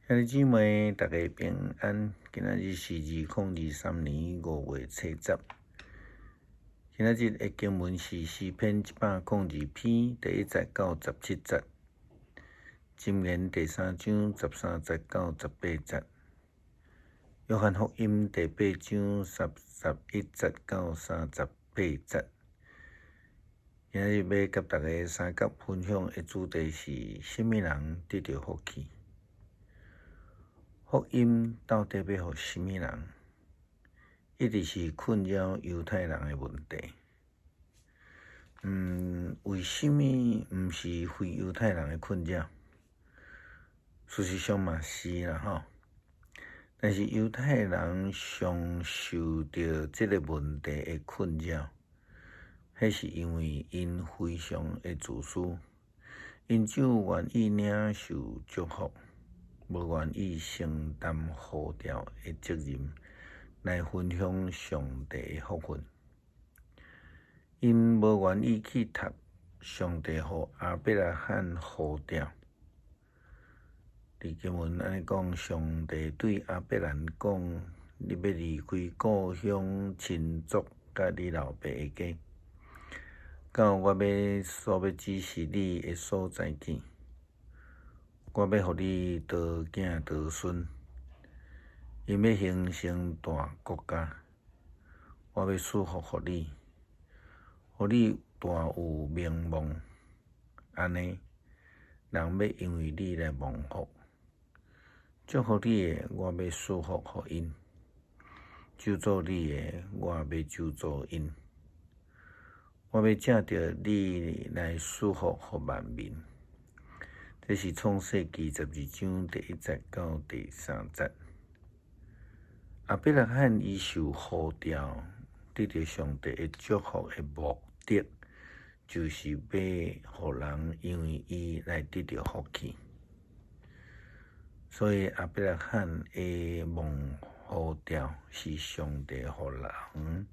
兄弟姊妹，大家平安。今仔日是2023年5月初10。今仔日的經文是詩篇102篇第1節到17節，箴言第三章13節到18節，約翰福音第八章31節到38節。今仔日欲佮大家相佮分享的主題是：啥物人得著福氣？福音到底欲予啥物人？一直是困擾猶太人的問題。為啥物毋是非猶太人的困擾？事實上嘛是啦吼。但是猶太人上受著這个問題的困擾，彼是因為𪜶非常的自私，𪜶只有願意領受祝福，無願意承擔呼召的責任，來分享上帝的福分。𪜶無願意去讀上帝予亞伯拉罕呼召。佇經文按呢講，上帝對亞伯蘭講：你欲離開故鄉、親族，佮你老爸的家，到我欲所欲指示你的所在去。我欲予你多囝多孫，𪜶欲形成大國家。我欲賜福予你，予你大有名望。按呢，人欲因為你來蒙福。祝福你的，我欲賜福予𪜶；咒詛你的，我欲咒詛𪜶。我欲藉著你來賜福予萬民。這是創世記12章第1節到第3節。亞伯拉罕伊受呼召，得著上帝的祝福的目的，就是欲予人因為伊來得著福氣。所以亞伯拉罕的蒙呼召是上帝予人、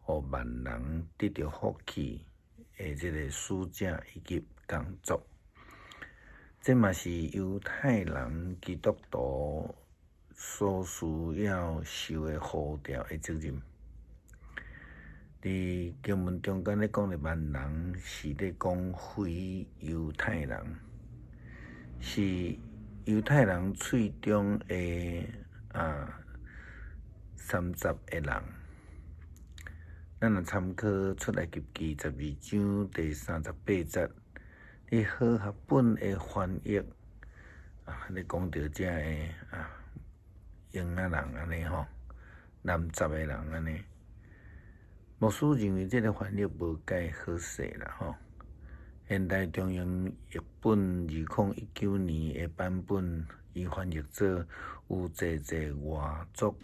予萬人得著福氣的這个使者以及工作。這嘛是猶太人基督徒所需要受的呼召的責任。佇經文中間咧講的萬人，是咧講非猶太人，是猶太人喙中的摻雜的人。咱若參考出埃及記12章第38節。佇和合本的翻譯啊，咧講著遮个嬰仔人按呢吼，摻雜的人按呢。牧師認為這个翻譯無蓋好勢啦吼。現代中英譯本2019年的版本，伊翻譯做有濟濟外族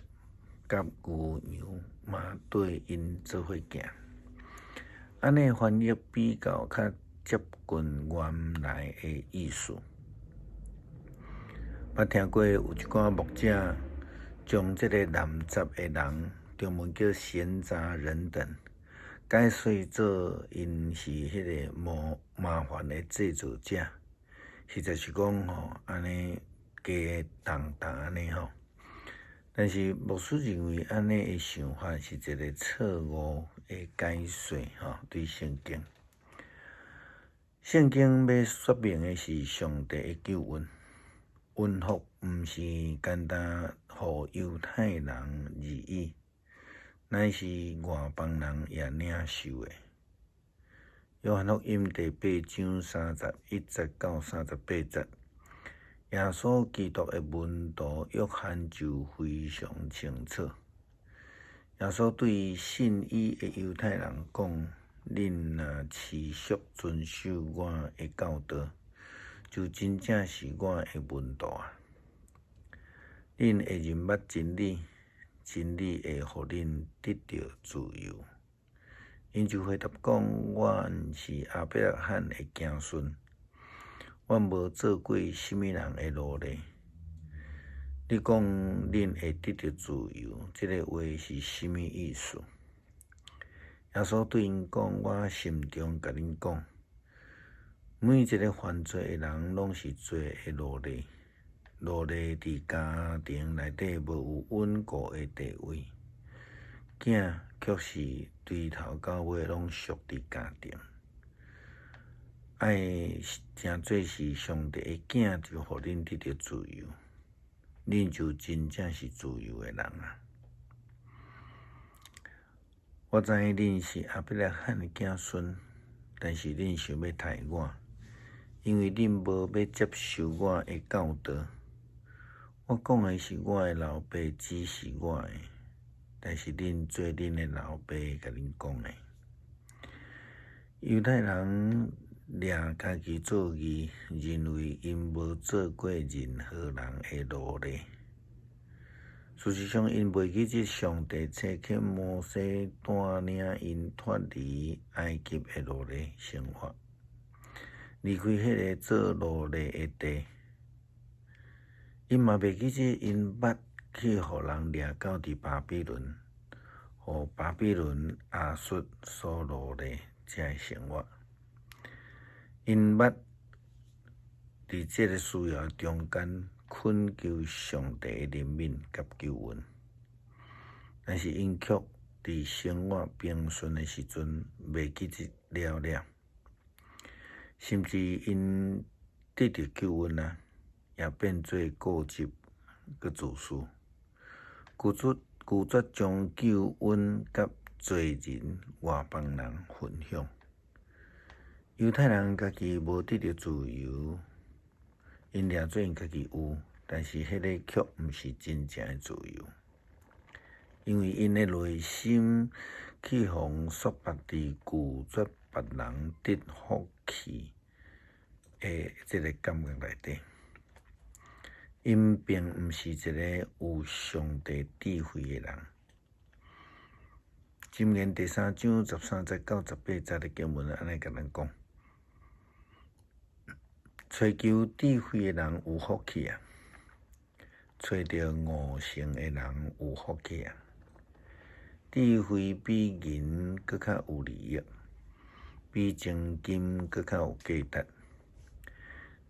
佮牛羊嘛綴𪜶做伙行。按呢翻譯比較較接近原來的意思。捌聽過有一寡牧者將這个摻雜的人，中文叫閒雜人等，解說做𪜶是彼个麻煩的製造者，實在是講吼，按呢加重重按呢吼。但是牧師認為按呢的想法是一个錯誤的解說吼，對聖經。聖經欲說明的是上帝的救恩，恩福毋是干焦予猶太人而已，乃是外邦人也領受的。約翰福音第八章31節到38節，耶穌基督的門徒約翰就非常清楚。耶穌對信伊的猶太人講：恁若持續遵守我的教導，就真正是我的門徒啊！恁會認捌真理，真理會予恁得著自由。𪜶就回答講：阮是亞伯拉罕的子孫，阮無做過啥物人的奴隸。你講恁會得著自由，這个話是啥物意思？耶穌對𪜶講：我心中共恁講，每一个犯罪的人，攏是罪的奴隸。奴隸佇家庭內底無有穩固的地位，囝卻是對頭到尾攏屬佇家庭。愛成做是上帝的囝，就予恁得著自由，恁就真正是自由的人啊！我知影恁是亞伯拉罕的子孫，但是恁想欲刣我，因為恁無欲接受我的教導。我講的是我的老爸指示我的，但是恁做恁的老爸共恁講的。猶太人掠家己做義，認為𪜶無做過任何人的奴隸。事實上，𪜶袂記得上帝差遣摩西帶領𪜶脫離埃及的奴隸生活，離開彼个做奴隸的地。𪜶嘛袂記得𪜶捌去予人掠到佇巴比倫，予巴比倫亞述所奴隸這个生活。𪜶捌佇這个需要中間懇求上帝的憐憫佮救恩，但是𪜶卻佇生活平順的時陣袂記得了了，甚至𪜶得著救恩啊，也變做固執閣自私，拒絕將救恩佮罪人外邦人分享。猶太人家己無得著自由，𪜶掠做𪜶家己有，但是彼个卻毋是真正的自由，因為𪜶的內心去予束縛佇拒絕別人得福氣的這个感覺內底。𪜶並毋是一个有上帝智慧的人。箴言第三章13節到18節的經文按呢共咱講：揣求智慧的人有福氣啊！揣著悟性的人有福氣啊！智慧比銀閣較有利益，比精金閣較有價值。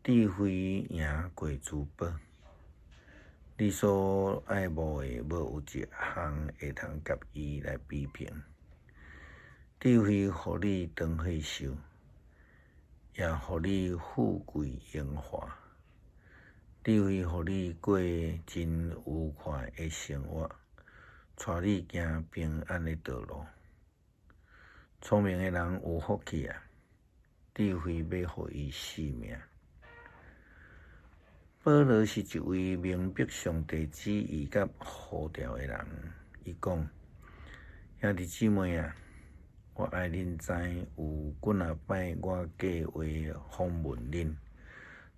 智慧贏過珠寶，你所愛慕的，無有一項會通佮伊來比拼。智慧予你長歲壽，也予你富貴榮華。智慧予你過真愉快的生活，帶你行平安的道路。聰明的人有福氣啊！智慧欲予伊性命。保羅是一位明白上帝旨意佮呼召的人。伊講：兄弟姊妹啊，我愛恁知，有幾若擺我計劃訪問恁，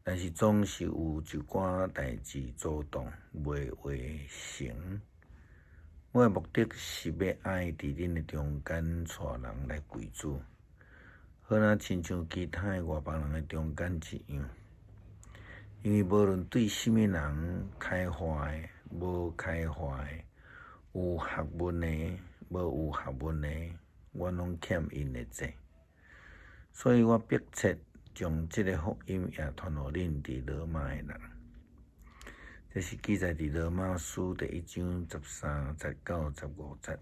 但是總是有一寡代誌阻擋，袂完成。我的目的是欲愛佇恁的中間帶人來歸主，好若親像其他的外邦人的中間一樣。因為無論對啥物人，開化的、無開化的，有學問的、無有學問的，我攏欠𪜶的債。所以我迫切將這个福音也傳予恁佇羅馬的人。這是記載佇羅馬書第一章13節到15節。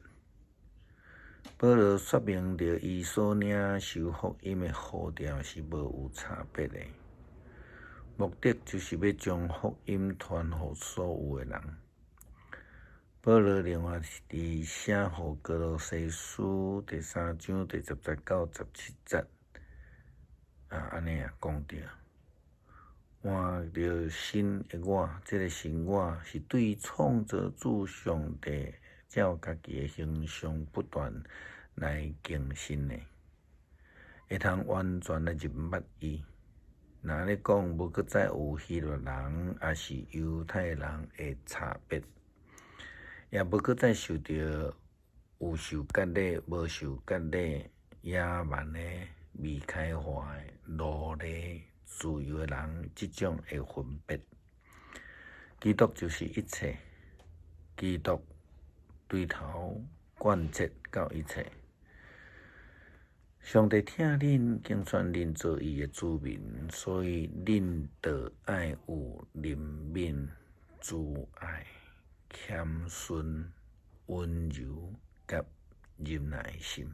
保羅說明著伊所領受福音的呼召是無有差別的，目的就是欲將福音傳予所有的人。保羅另外佇寫予歌羅西書第三章第10節到17節，啊，按呢啊講著，換著新的我，這个新我是對創造主上帝照家己的形象不斷來更新的，會通完全來認捌伊。若按呢講，無閣再有希臘人抑是猶太人的差別，也無閣再受著有受割禮、無受割禮、野蠻的、未開化的、奴隸、自由的人這種的分別。基督就是一切，基督對頭貫徹到一切。上帝疼恁，揀選恁做伊的子民，所以恁著愛有憐憫、慈愛、謙遜、溫柔佮忍耐的心。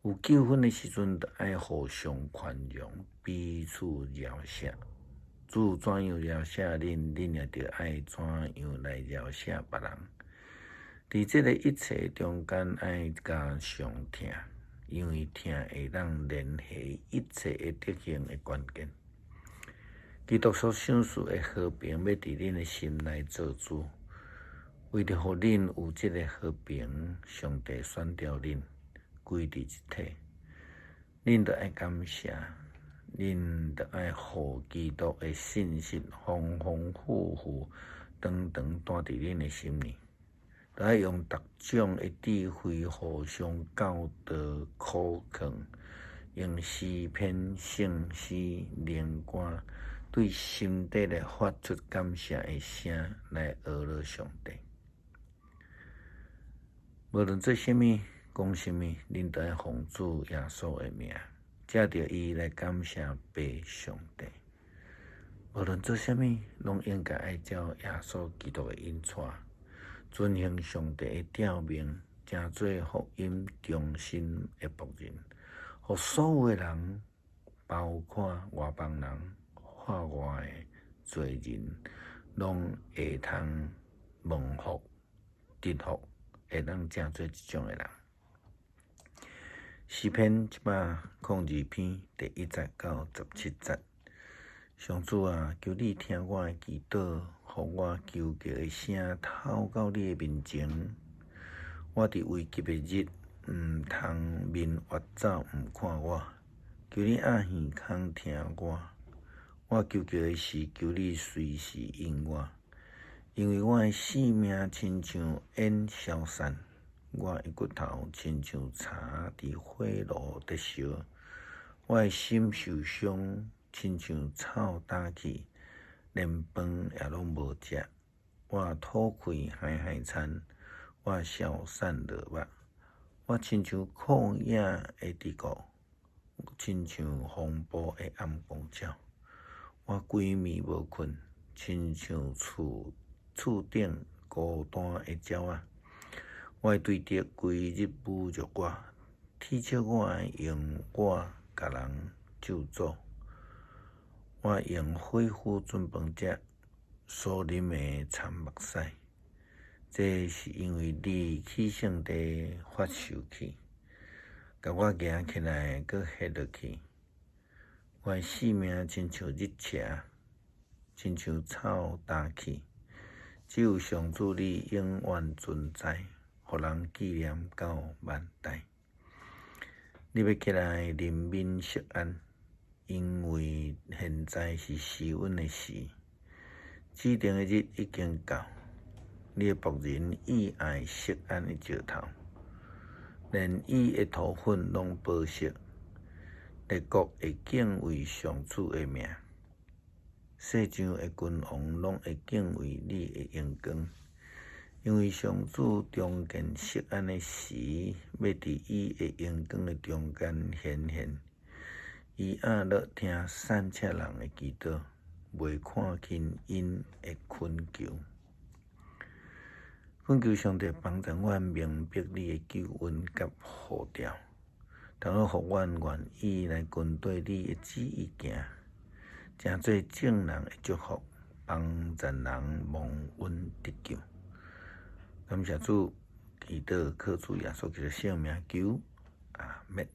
有糾紛的時陣，著愛互相寬容，彼此饒赦。主怎樣饒赦恁，恁也著愛怎樣來饒赦別人。佇這个一切中間，愛加上疼，因為疼會當連繫一切的德行的關鍵。基督所賞賜的和平，欲佇恁的心內做主。為著予恁有這个和平，上帝選召恁歸佇一體。恁著愛感謝，恁著愛予基督的信實豐豐富富、長長蹛佇恁的心裡。著愛用逐種的智慧互相教導、苦勸，用詩篇、聖詩、靈歌，對心底來發出感謝的聲來阿樂上帝。無論做啥物、講啥物，恁都愛奉主耶穌的名，藉著伊來感謝父上帝。無論做啥物，攏應該愛照耶穌基督的引帶，遵行上帝的誡命，成做福音忠心的僕人，予所有的人，包括外邦人、法外的罪人，攏會通蒙福、得福，會當成做這種的人。詩篇102篇第1節到17節。上主啊，求你聽我的祈禱，予我求告的聲透到你的面前。我佇危急的日，毋通面越走毋看我。求你掩耳空聽我，我求告的時，求你隨時應我。因為我的性命親像煙消散，我的骨頭親像柴佇火爐咧燒。我的心受傷，親像草焦去，連飯也攏無食。我吐氣海海餐，我消散落肉。我親像曠野的雉鵠，親像風暴的暗公鳥。我規暝無睏，親像厝頂孤單的鳥仔。我的對敵規日侮辱我，恥笑我的用我共人咒詛。我用火斧準飯食，所啉的摻目屎。這是因為你去聖地發受氣，共我舉起來，閣歇落去。我的性命親像日斜，親像草焦去。只有上主你永遠存在，予人紀念到萬代。你欲起來憐憫錫安，因為現在是施恩的時，指定的日已經到。你的僕人意愛錫安的石頭，連伊的塗粉攏寶石。列國會敬畏上主的名，世上的君王攏會敬畏你的榮光，因為上主重建錫安的時，欲佇伊的榮光的中間顯現。伊掩耳聽散赤人的祈禱，袂看輕𪜶的懇求。懇求上帝幫助阮明白你的救恩佮呼召，通好予阮願意來跟綴你的旨意行，成做眾人的祝福，幫助人蒙恩得救。感謝主，祈禱靠主耶穌基督聖名求，阿們。